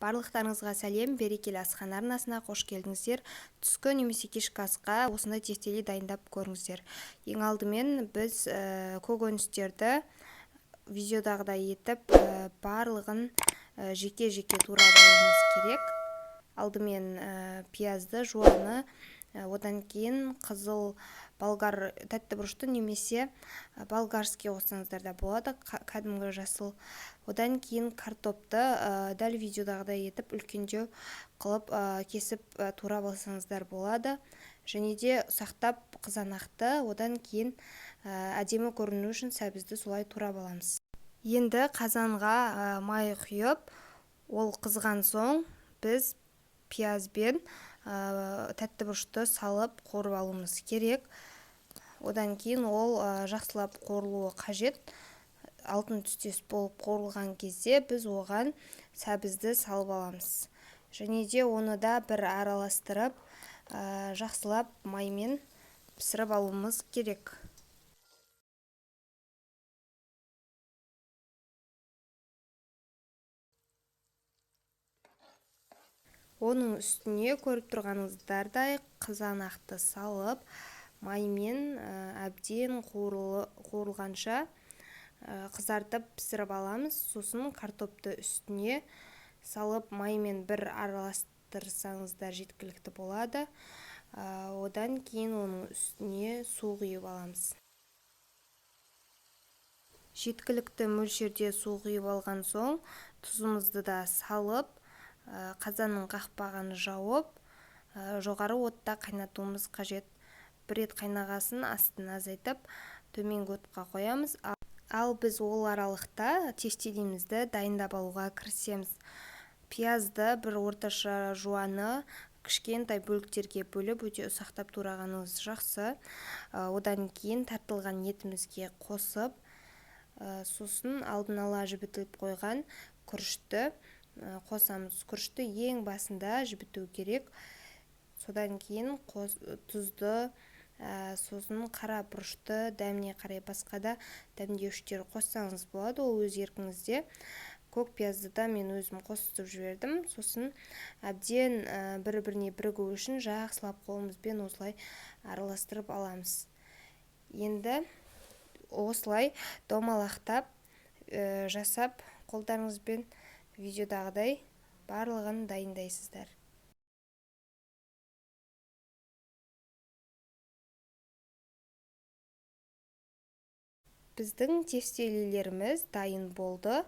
Барлықтарыңызға сәлем, берекелі асхана арнасына қош келдіңіздер. Түскі немесе кешкі асқа осындай тефтели дайындап көріңіздер. Ең алдымен біз көкөністерді видеодағыдай етіп барлығын жеке-жеке турап алуымыз керек. Алдымен пиязды, жуаны, одан кейін қызыл болгар тәтті бұрышты немесе болгарский қоссаңыздар да болады, кәдімгі жасыл. Одан кейін картопты дәл видеодағыдай етіп үлкендеу қылып кесіп турап алсаңыздар болады. Және де ұсақтап қызанақты, одан кейін әдемі көріну үшін сәбізді солай турап аламыз. Енді қазанға май құйып, ол қызған соң біз пияз бен тәтті бұрышты салып қуырып алуымыз керек. Одан кейін ол жақсылап қуырылуы қажет. Алтын түстес болып қуырылған кезде біз оған сәбізді салып аламыз. Және де оны да бір араластырып, жақсылап маймен пісіріп алуымыз керек. Оның үстіне көріп тұрғаныңыздардай қызанақты салып, маймен әбден қуырылғанша қызартып пісіріп аламыз. Сосын картопты үстіне салып, маймен бір араластырсаңыздар жеткілікті болады. Одан кейін оның үстіне су құйып аламыз. Жеткілікті мөлшерде су құйып алған соң тұзымызды да салып, қазанның қақпағын жауып, жоғары отта қайнатуымыз қажет. Бір рет қайнағасын астын азайтып, төменгі отқа қоямыз. Ал біз ол аралықта тефтелимізді дайындап алуға кірісеміз. Пиязды бір орташа жуаны кішкентай бөліктерге бөліп, өте ұсақтап турағаныңыз жақсы. Одан кейін тартылған етімізге қосып, сосын алдын ала жібітіліп қойған күрішті қосамыз. Күрішті ең басында жібіту керек. Содан кейін тұзды, сосын қара бұрышты, дәміне қарай басқа да дәмдеуіштер қоссаңыз болады, ол өз еркіңізде. Көк пиязды да мен өзім қосып жібердім. Сосын әбден бір-біріне бірігу үшін жақсылап қолымызбен осылай араластырып аламыз. Енді осылай домалақтап жасап қолдарыңызбен видеодағыдай барлығын дайындайсыздар. Біздің тефтелилеріміз дайын болды.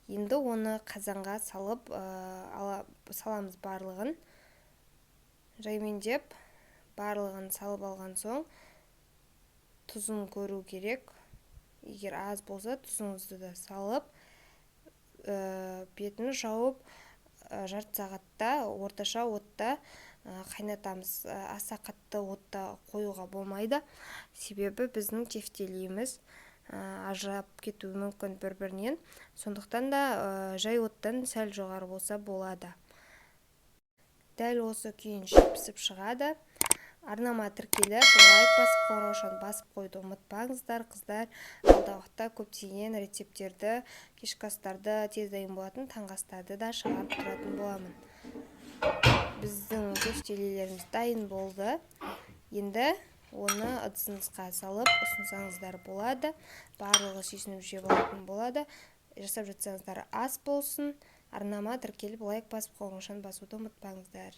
Енді оны қазанға салып, саламыз барлығын. Жаймендеп барлығын салып алған соң тұзын көру керек. Егер аз болса, тұзыңызды да салып, бетін жауып, жарты сағатта орташа отта қайнатамыз. Аса қатты отта қоюға болмайды, себебі біздің тефтелиіміз ажырап кетуі мүмкін бір-бірінен. Сондықтан да жай оттан сәл жоғары болса болады. Дәл осы күйінше пісіп шығады. Арнама тіркеліп, лайк басып, қоңыраушаны басып қоюды ұмытпаңыздар, қыздар. Алдағы уақытта көптеген рецепттерді, кешкі астарды, тез дайын болатын таңғы астарды да шығарып тұратын боламын. Біздің тефтелилеріміз дайын болды. Енді оны ыдысыңызға салып ұсынсаңыздар болады. Барлығы сүйсініп жеп алатын болады. Жасап жатсаңыздар ас болсын. Арнама тіркеліп, лайк басып, қоңыраушаны басуды ұмытпаңыздар.